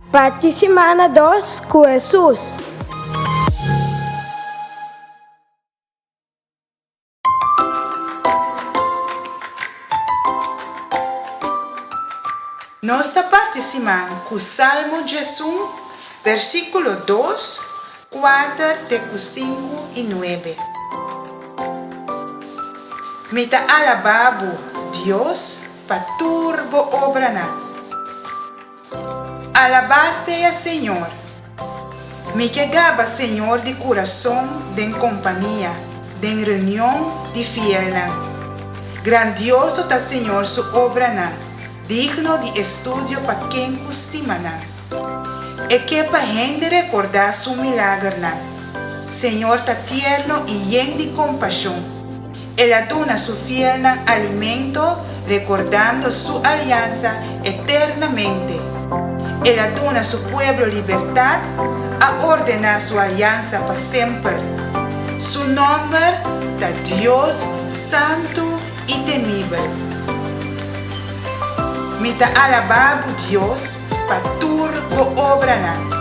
Parti simana dos ku Hesus. Nos ta parti siman ku Salmo 11, versíkulo 2, 4 te ku 5 i 9. Mi ta alabá bo, Dios, pa tur bo obranan. Alabá sea Señor! Mi ke gaba Señor di kurason den kompania, den reunion di fielnan. Grandioso ta Señor su obranan, digno di estudio pa ken ku stima nan. E ke pa hende rekordá su milagernan. Señor ta tierno i yen di kompashon. El a duna su fielnan alimento rekordando su aliansa eternamente. El a duna su pueblo libertat, a ordená su aliansa pa semper. Su nòmber ta Dios santu i temibel. Mi ta alabá bo, Dios, pa tur bo obranan.